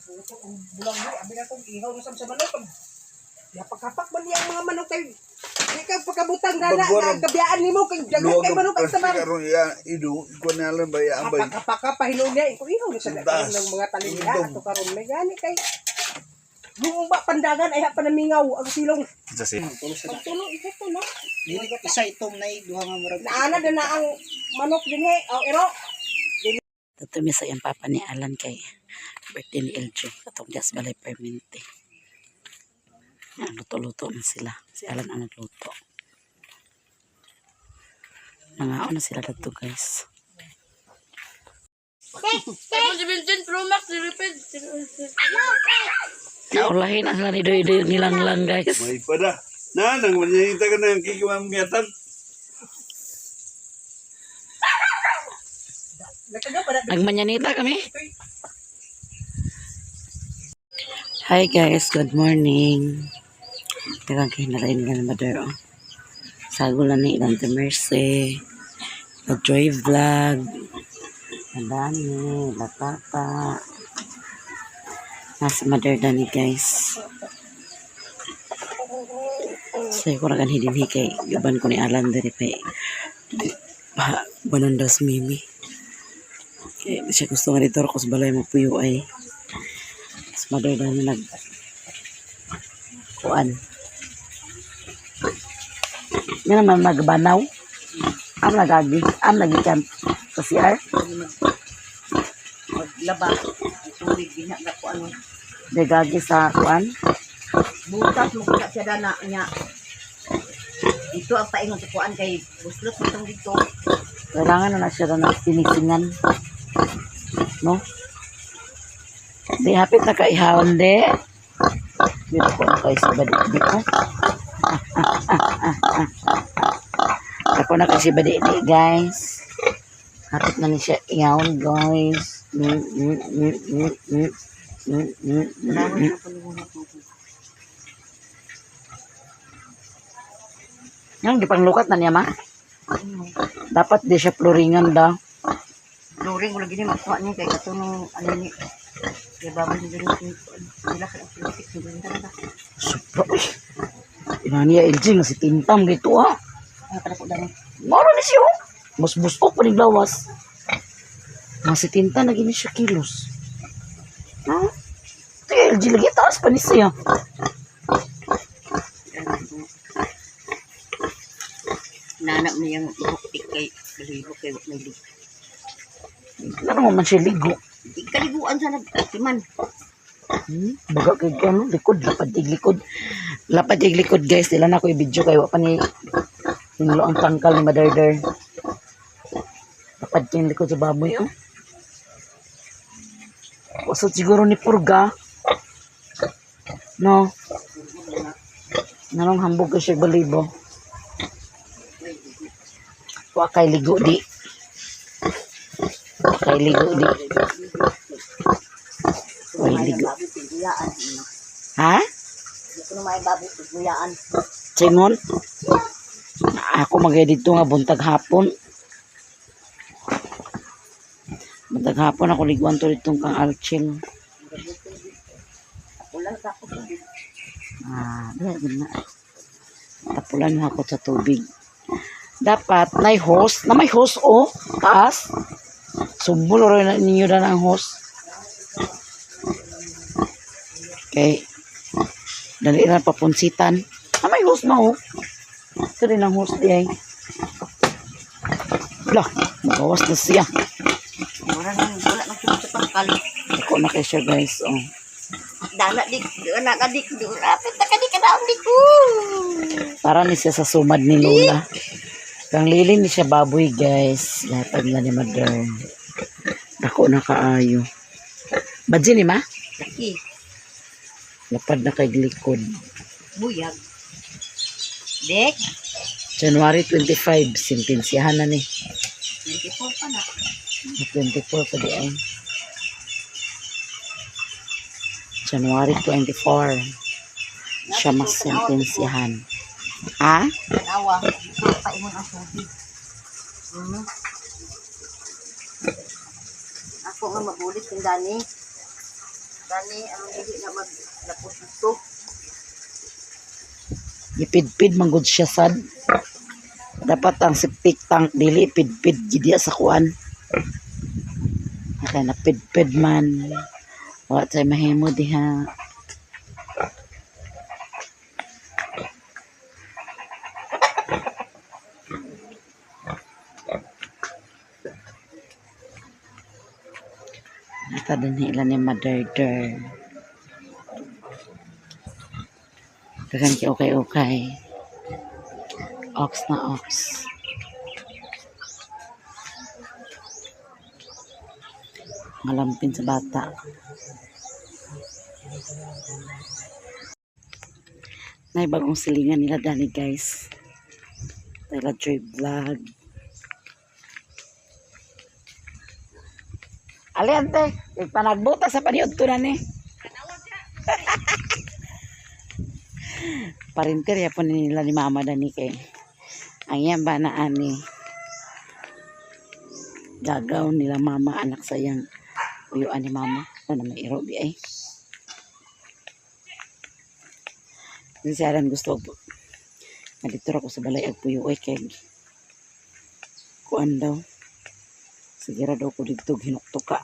Ang bulang mo, abi na tong ihaw na sa manok. Yapag-kapak man niya ang mga manok kay di ka pagkabutang na na Bagwarang- gabiyaan nimo kay daghan Luwag kay ang manok ang plastic samar. aron iya ido ko na lang ba iya ambay. Kapak ka pahinom niya iko ihaw na sa Taas. ng mga talinga Undong. ato karon may gani kay Lumba pandagan ay panamingaw ang silong. Pagtulo ito to no. Dili isa itom na duha nga murag. Naana na na ang manok din he. Aw ero. Tutumi sa iyang papa ni Alan kay birthday ni LJ. Katong gas balay permente. Yan, luto-luto man sila. Si Alan ang nagluto. Nangaon na sila dito, guys. iPhone 17 Pro Max, repeat. Naulahin ang sila ni Doy Doy nilang lang, guys. May pada. Na nang manyita ka nang kikimam ngatan. Nakaga pa na Nagmanyanita kami. Hi guys, good morning. Tagang kinalain nga na mother oh. Sago lang ni Dante Mercy. The Joy Vlog. Ang dami, la papa. Nasa mother dani guys. Sayo ko na ganhi dinhi kay gaban ko ni Alan diri pa. Ba, banan daw si Mimi. Kaya di siya gusto nga dito ako sa balay mapuyo ay. Mas mother daw na nag kuan. Nga naman magbanaw. Am nagagi, am nagikan sa CR. Maglaba. Tubig diha na ko ano. Nagagi sa kuan. Butas mo kita siya dana nya. Ito ang paingon sa kuan kay buslot mo tong dito. Kailangan na na siya na sinisingan. No? Di hapit na kaihawan de. Dito ko na kayo sa badi di ko. Ako na kasi badi di guys. Hapit na ni siya ihawon guys. Mm. Yang gipanglukat na niya ma? Dapat di siya floringan daw. Luring wala gini makuha niya kay katunong ano ni. Kay babal ni diri sila kay ang plastic ni diri. Sobra, uy. Ina niya LG nga si Tintam dito ah. Ano kada ko dani. Moro ni siya oh. Mas busok pa ni lawas. Nga si Tinta na gini siya kilos. Ha? Ito yung LG lagi taas pa ni siya. Nanap niyang buktik kay balibo kay wa may lig. Laro mo man siya ligo. Di kaliguan sa nagtiman. Baga kay ano, likod, lapad tig likod. Lapad tig likod guys, dila na ko i-video kay wa pa ni hinlo ang tangkal ni Madarder. Lapad kay likod sa baboy oh. Wasot siguro ni Purga. No. Nganong hambog kay siya balibo. Wa kay ligo di. Wa kay ligo di. Way ligo. Baboy tiguyaan. Ha? Di ko na may baboy tiguyaan. Simon? Ako magay dito nga buntag hapon. Buntag hapon ako liguan to ditong kang Alchil. Wala sa ako. Ah, dili gud na. Tapulan mo ako sa tubig. Dapat nay hose, na may hose oh, taas. Sumbol ro na ninyo na ang hose. Okay. Dali ra papunsitan. Na may hose na oh. Ito rin ang hose di ay. Lah, magawas na siya. Wala nang wala nang sunod sa pangkal. Ako na kay siya guys oh. Dana di dana ka di rapit na ka di ka daon di ko. Para ni siya sa sumad ni Lola. Kang lilin ni siya baboy, guys. Latag na ni Mother. Dako na kaayo. Badzi ni ma? Laki Lapad na kay likod. buyag. Dek, January 25, sintensiyahan na ni. 24 pa na. 24 pa di ay. January 24. Siya masentensiyahan. Ha? Tanawa, paingon ang tubig. Ako nga mabulit kung dani. Kani ang dili na maglapos dito. Gipidpid manggod siya sad. Dapat ang septic tank dili pidpid gid sa kuan. Kaya na pidpid man. Wa tay mahimo diha. Nata din ila ni Mother Girl. Dagan ki okay okay. Ox na ox. Malampin sa bata. Nay bagong silingan nila dani, guys. Tayla Joy Vlog. Ali ante, panagbota sa paniud to na ni. Parinter ya po nila ni mama dani kay. Ang yan ba na ani gagaw nila mama anak sa iyang uyuan ni mama na may iro di ay. Kasi si Aran gusto og nalito ako sa balay ag puyo ay kay kuan daw. Sige ra daw ko didto hinuktuka.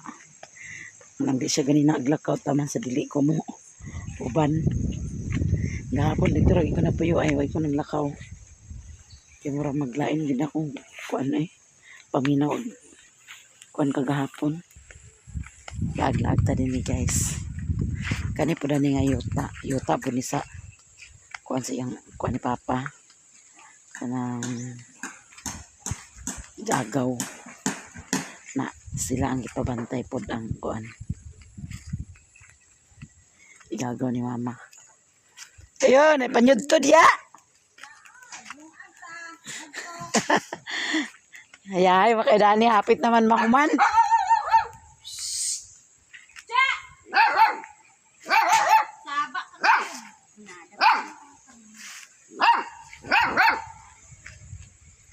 Nang di siya ganina aglakaw taman sa dili ko mo uban. Gahapon dito ra ko na puyo ay way ko naglakaw. Kay mura maglain gid akong kuan ay paminaw og kuan kagahapon. Laag-laag ta din ni, guys. Kani po dani nga yuta. Yuta po ni sa kuan sa iyang kuan ni Papa. Kanang gagaw na sila ang gipabantay pod ang kuan. Igagaw ni Mama. Ayun, ay panyud to diya. Ay, ay, makaidani, hapit naman mahuman.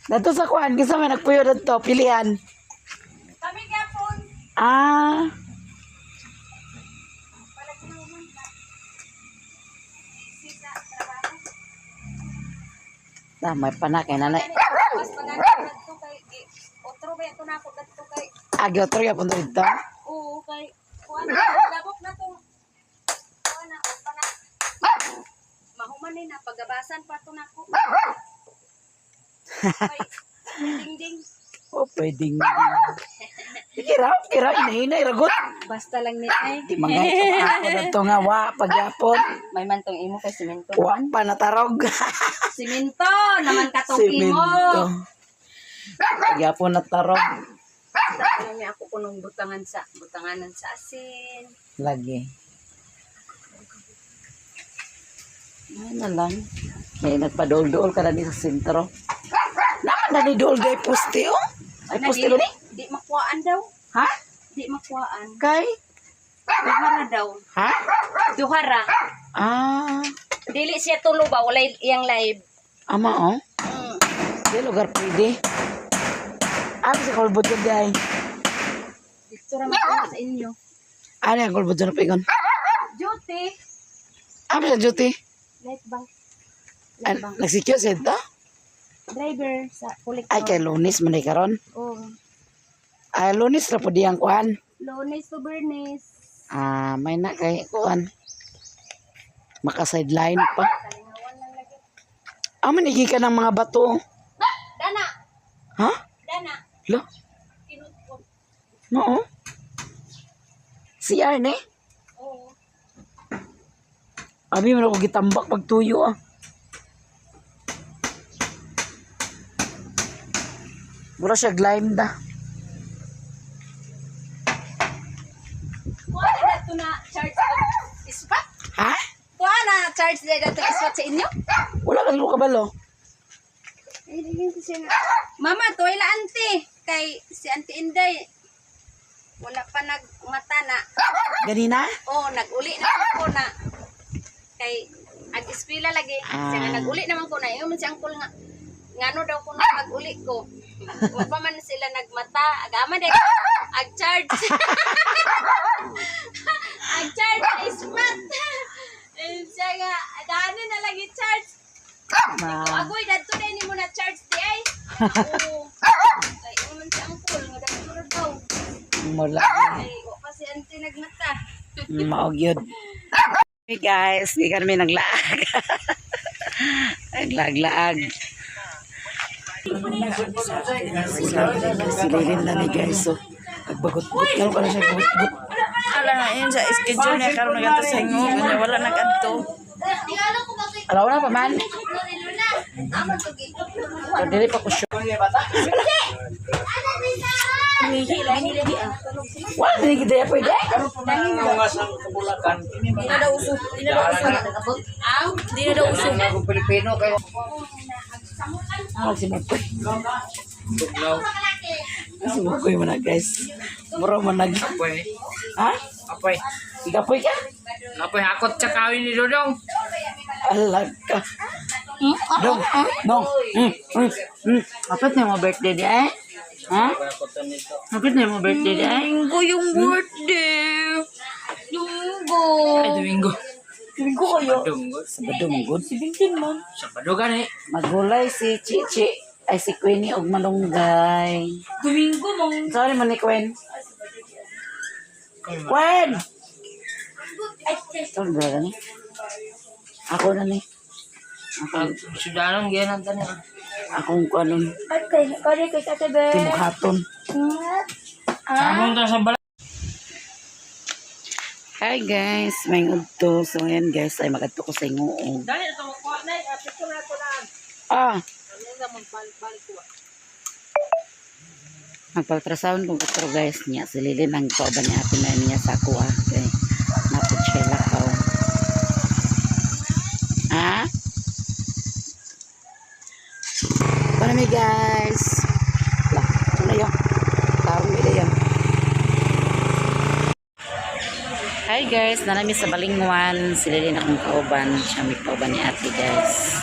Dato sa kuan, kisa may nagpuyo dito, pilihan. Kami gapon. Ah, tama pa na kay nanay. Mas maganda kadto kay otro ba ito na ako kadto kay Agi otro ya punto dito. oo kay kuan labok na to. Kuan na pa na. Mahuman ni na pagabasan pa to nako. Kay ding ding. Oh, pwedeng. Sige raw, sige raw, inahinay, ragot. Basta lang ni ay. Di mga ako na to nga, wa, pagyapon. May mantong imo kay simento. Wa pa natarog. Simento naman katong imo. Simento. Pagyapon natarog. Basta lang ni ako kunong butangan sa butanganan sa asin. Lagi. Ano na lang. Kaya nagpadool-dool ka na ni sa sentro. Naman na ni dool gay puste, oh. Ay, puste ba ni? Di makuhaan daw. Ha? Di makuhaan. Kay? Duhara daw. Ha? Duhara. Ah, Dili siya tulo ba walay iyang live. Ama, oh. Di lugar pwede. Ah, sa kulbot yun di ay. Dito ra man sa inyo. Ano yung kulbot yun na pigon? Duty. Ah, sa duty. Light bank. Ay, nagsecure siya ito? Driver sa collector. Ay, kay Lunis man ay karon. Oh. Ay, Lunis na po diyang kuan. Lunes to Bernes. Ah, may na kay kuan. Maka-sideline pa. Ah, manigi ka ng mga bato. Dana. Ha? Dana. Lo? Oo. Si Arne? Oo. Abi man ako gitambak pagtuyo ah. Mura siya lime da. Kuha na to na charge sa ispat. Ha? Kuha na charge na to ispat sa inyo. Wala ka nilo kabalo. Mama, tuwi la auntie. Kay si Auntie Inday. Wala pa nagmata na. Ganina? Oh, nag-uli na ko na. Kay ag eskwela lagi. Siya nga Ah. nag-uli naman ko na. Iyo man si uncle nga ngano daw ko na mag-uli ko. Wa pa man sila nagmata. Agama de ag charge. Ag charge. Ma. Agoy, dadto na mo na charge di ay. Oo. Kay man si angkol nga dadto ra daw. Mula. Ay, wa pa si ante nagmata. Maog yun. Hey guys, di kami naglaag. Naglaag-laag. Sililin na ni guys. So, nagbagot-got. Kalo ka na siya bagot-got. Ala nga yun sa schedule niya karon nagadto sa ingo kanya wala nagadto. Alaw na pa man. So, dili pa ko sure. Wala, dili kita pwede. Di na daw uso. Di na daw uso. Di na daw uso. Ah, si Makoy. Si Makoy man na guys. Mura man nag. Apoy. Ha? Apoy. Ikapoy ka? Apoy, hakot sa kawin ni Dodong. Alag ka. Dong, dong. Kapit na mo birthday di eh? Ha? Kapit na mo birthday di eh? Linggo yung birthday. Linggo. Ay, Domingo. Linggo kayo. Domingo. Sabado mo good. 17 man. Sabado gani. Magulay si Chichi. Ay si Queenie og malunggay. Domingo mong. Sorry man ni Quen. Quen! Sorry brother ni. Ako na ni. Ang sudanong giyanan tani. Akong kuanon. Okay, kaya kay Ate Beth. Timukhaton. Samong ta sa balay. Hi guys, may udto. So ngayon guys ay magadto ko sa ingoog. Dali na makuha na. Picture na ko na. Ah. Magpaltrasound kong kutro guys niya. Si Lilin ang kauban ni ate na niya sa ako ah. Kay napod siya lakaw. Ha? Paano mi guys? Lah, ano yun? Tarong ila yun. Hi guys, nanami sa Balingwan. Si Lilin akong kauban. Siya may kauban ni ate guys.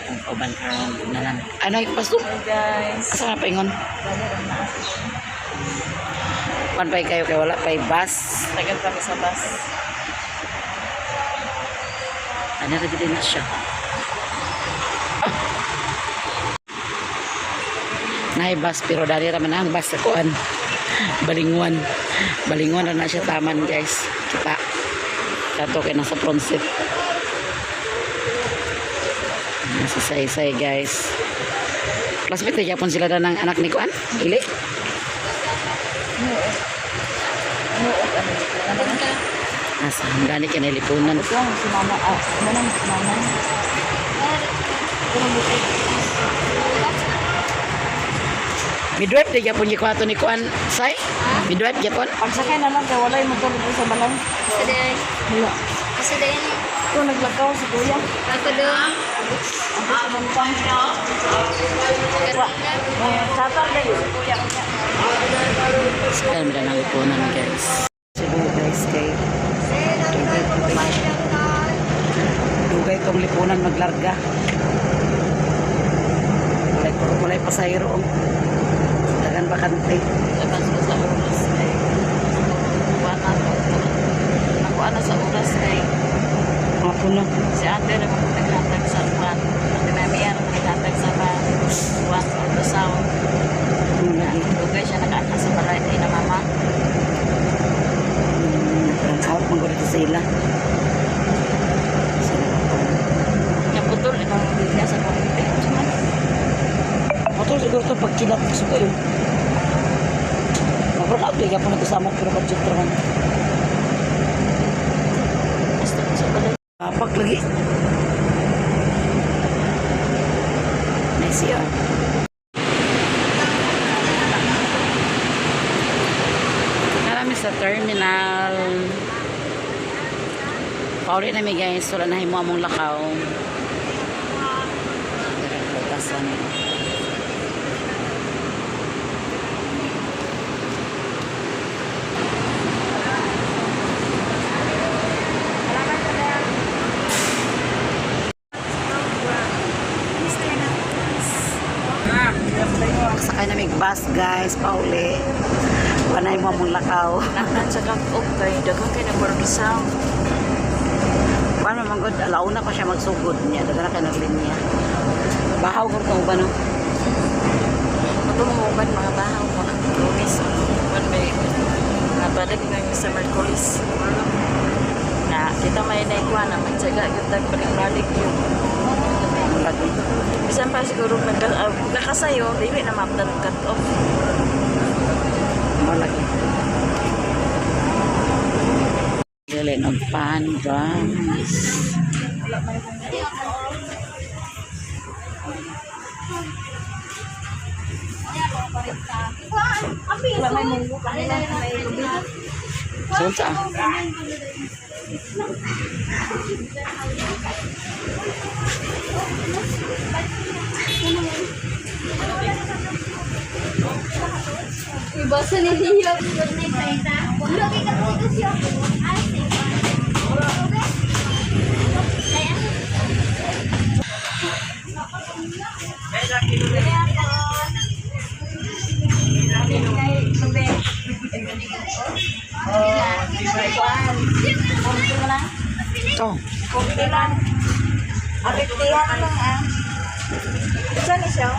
Ang kauban karon na lang. Ano yung pasto? Guys. Asa na paingon? Kuan pa kayo kay wala pa'y bus. Tagal kami sa bus. Ano ra gid na siya. Nay bus pero dali ra man ang bus sa kuan. Balingwan. Balingwan ra na siya taman guys. Kita. Kato kay nasa front seat. Nasa saysay guys. Classmate na Japon sila na ng anak ni Kuan. Ili. Asa, ang gani ka nilipunan. Ito ang si mama. Ah, manang si mama. Midwife di Japon ni Kuan ni Kuan. Say? Midwife Japon? Pagsakay na lang kay walay motor dito sa balay. Asa day. Wala. Asa day. Ito naglakaw si kuya. Ako do. Ang sa bantang. Tatar na yun si kuya. Kaya mo na lipunan guys. Siguro guys kay dugay tong lipunan maglarga. Walay walay pasahero. Oh. Dagan bakante. Labas ko sa oras kay kuha na ko. Nakuha na sa oras kay Apo na. si ate na mo naghatag sa uwan. Ate Mamiya na naghatag sa ba uwan ultrasound. Ano lagi? Dugay siya nakaanha sa balay ni na mama. Parang out man gud sila. Sila ako. Naputol imong linya sa kong. Motor siguro to pag kilat sa kayo. Mabra ka gyapon na to sa amok pero kadjot ra man. Basta sa balay. Apak lagi. May CR. Narami sa terminal. Pauli na mi guys, wala na himo among lakaw. Butasan. Sakay na mig bus guys, pauli. Wala na himo among lakaw. Nagnan sa kag-op kay daghan kay nag-ultrasound. Paano man gud, alauna pa siya magsugod niya. Daga na kay naglinya. Bahaw ko itong uban, no? Ito mga uban, mga bahaw, mga Lunes. Uban may nabalik na yung sa Merkulis. Na kita may naikuha na magtyaga, gitag balik-balik yun. Lagi. Bisan pa siguro nakasayo, dili na mapdan cut off. Mo lagi. Dili og pan, guys. Saan sa? Ibasa ni Leo. Ito. Apektihan na lang ah. Saan ni siya?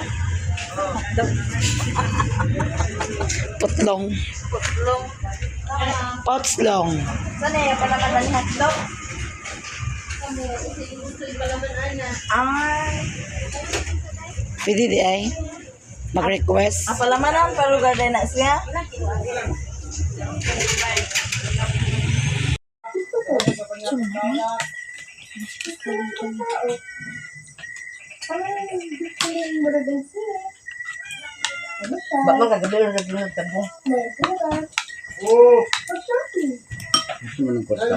Putlong. Putlong. Potslong. Saan niya pala ni hotdog? Ay. Pwede di ay? Mag-request. Ang palamanan palugar din na siya. Ba man kagabi rin nagtabo. Gusto mo ng kosta?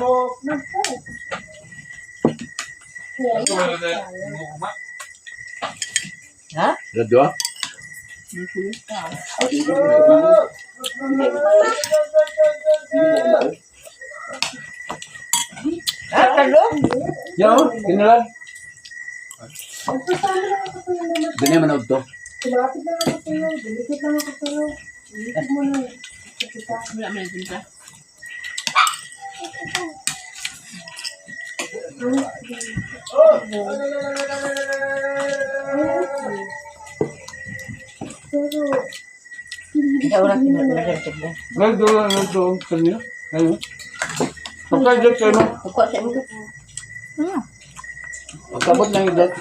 Ha? Radyo? Ha, kalo? Yo, kinalan. Ganyan man to. Wala man nagtimpla. Ikaw lang tinatawag tabo. Radyo, radyo, kanina. Ayun. Pagka-jet kayo, no? Kukuha sa inyo. Pagkabot lang yung dot.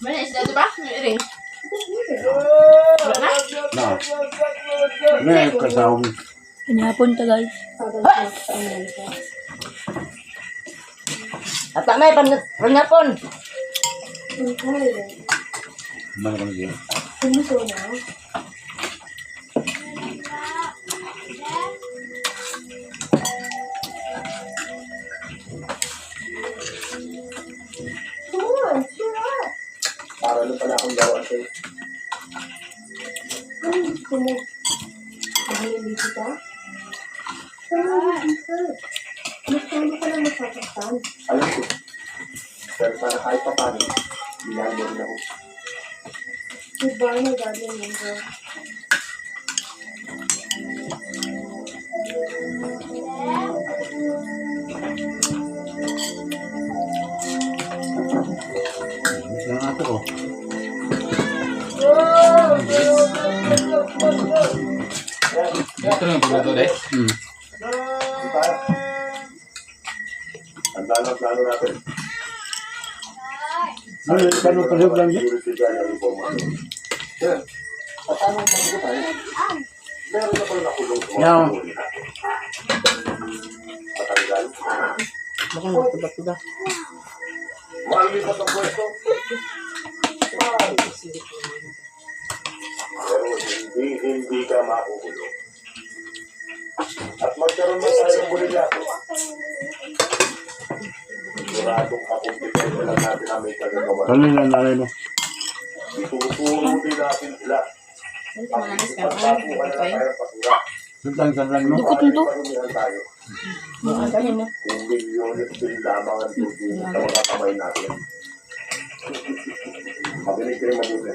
May isda diba? May iring. Na. May kasawang. Kanyapon ta guys. Ata may panapon. Mana ka na Para ano pala akong gawa sa'yo. Anong gusto mo? Mahalin kita? Pero hindi hurt. Mas lalo ka lang masasaktan. Alam ko. Pero para kahit pa paano, minahal mo rin ako. Goodbye, my guardian angel. Miss lang ato ko. Ito lang pagluto de. Diba? Ang plano, plano natin. Ano, paano pa lang yun? Security guard ang impormasyon. Sir, paano ang bago tayo? Meron na pala nakulong sa mga Yeah. panahon natin. Matanggal. Baka magtuba-tuba. Malilipat ang pwesto. Mahal. Pero hindi, hindi ka makukulong. At magkaroon na tayo ng bulilato. Siguradong kakumpitensya lang natin ang may kagagawa. Kanina nanay mo. Ituturo din natin sila. Ang ipagtapo ka na lang tayo ng basura. Saan saan mo? Dukot nito. Tayo. Kung milyones din lamang ang dudulot sa mga kamay natin. Makinig kayo mabuti.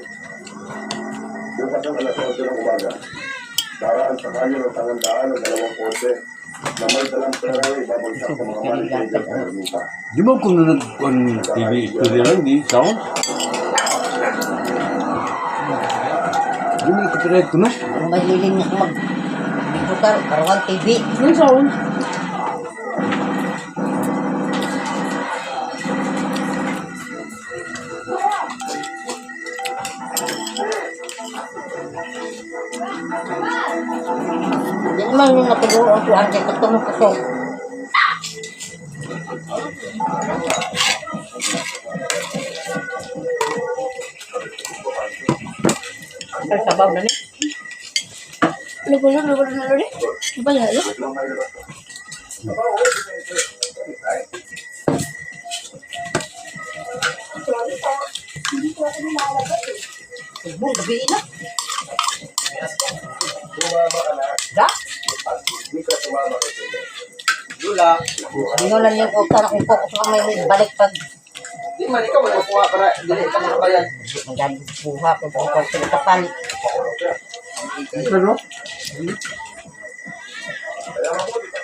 Bukas ang alas 11 ng umaga, daraan sa kanyo ng tangandaan ng dalawang kotse. Na may dalang pera ay babagsak sa mga marites sa ermita. Di ba kung nag-kuan TV istorya lang, di sound? Di mo nakapirate ko na. Ang mahiling nga mag video ka, karawang TV. Yung sound. Di naman yung natulog ang kuan kay katong kusog. Ay, sabaw na ni. Lugulo, lugulo na lori. Di ba lalo? Subo, gabi na. Da? Hindi ka sumama kay Tito. Lula. Ano lang yung utang akong koko sa may balik pag Di man ikaw wala kuha para dili ka makabayad. ang galing buha kung kung kung kapalit. Pero, Kaya mabuti pa.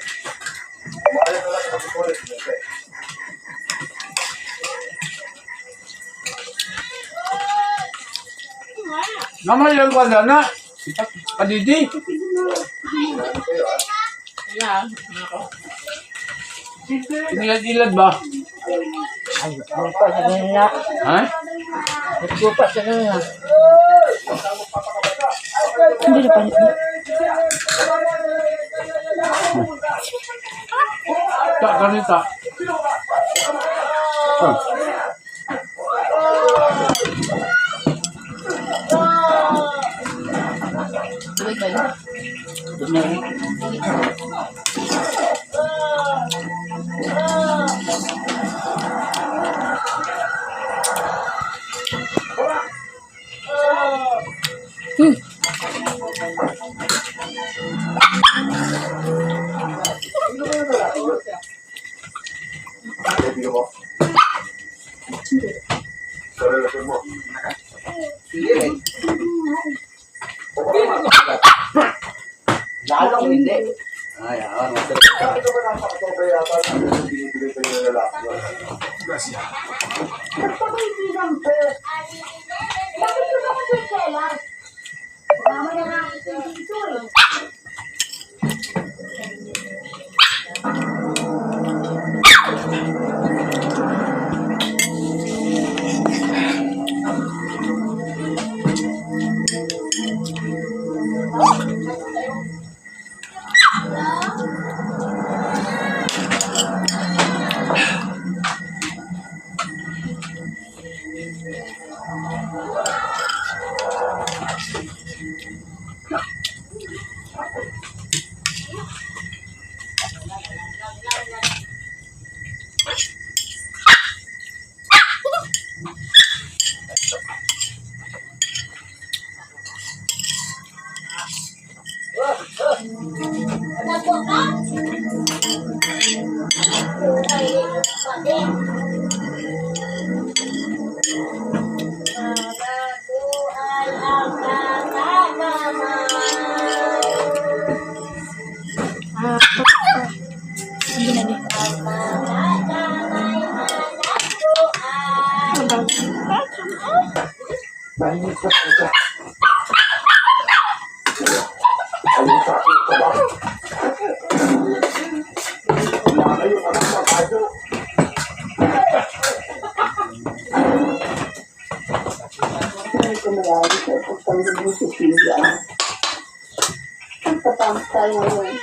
Umayos na lang sa pagkulit. naman yung kuan na. Padidi. Inilad-ilad ba? Ay, lupa sa ganun na. Ha? Lupa sa ganun na. Hindi na palit. Ta, kanita. Ah. Tubig ba yun? Kaibigan mo? Sa relasyon mo? Hindi. Lalong hindi. Ay, ah, masarap. Bakit ka ba nasa kasobra yata ng binibigay sa'yo ng lalaki yun? Nagpakaibigan ko. Bakit ko ba kasi kailan? Mama na nga ito dito eh. Ah, hindi na di. Lalayo ka ng pagkayo. Ay, kumayari sa pagtanggol mo si Silvia. Ang tapang tayo ngayon.